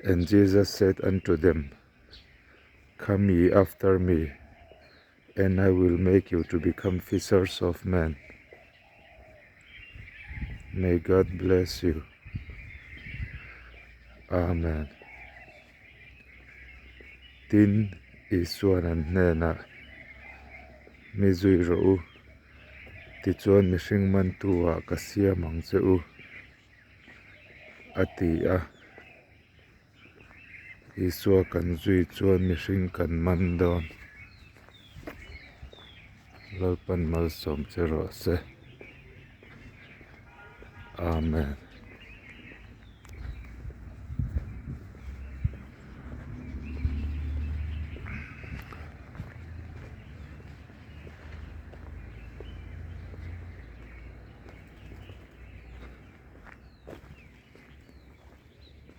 And Jesus said unto them, Come ye after me, and I will make you to become fishers of men. May God bless you. Amen. Tin, Isuan an hnenah, Mi zui rawh u, tichuan mihring mantu ah ka siam ang che u, a ti a. Isua kan zui chuan mihring kan man dawn. Lalpan malsawm che rawh se. Amen.